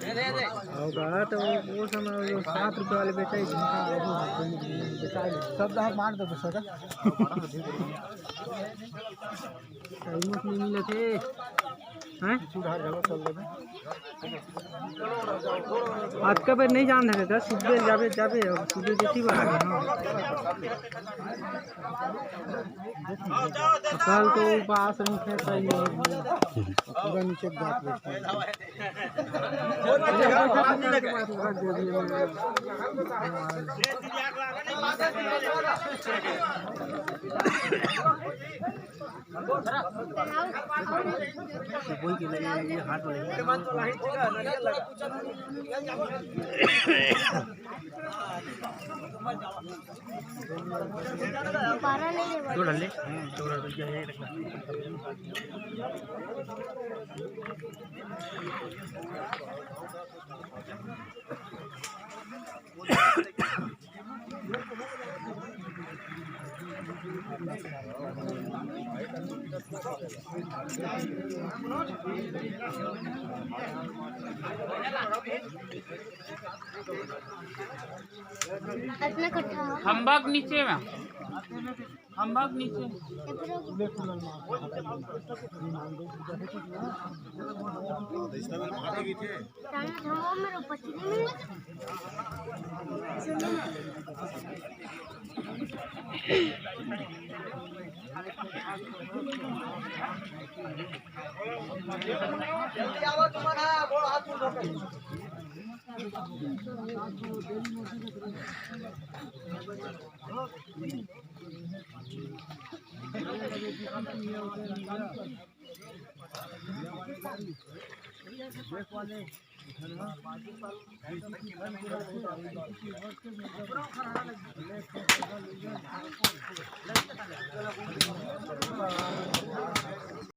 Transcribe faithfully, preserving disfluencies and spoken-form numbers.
होगा तो वो समय वो सात रुपये वाले बेचा ही, झुमका वो बेचा ही। सब जहाँ बांट दो दूसरा का। टाइम नहीं मिले थे। हैं? आज का बेर नहीं जान रहे थे, सुबह जाबे, जाबे, अब सुबह जैसी बात है, हाँ। कल तो उपास रखे, सही है। पूरा नीचे बात बैठता है। अतना कट्ठा। खंभा के नीचे में। खंभा के नीचे।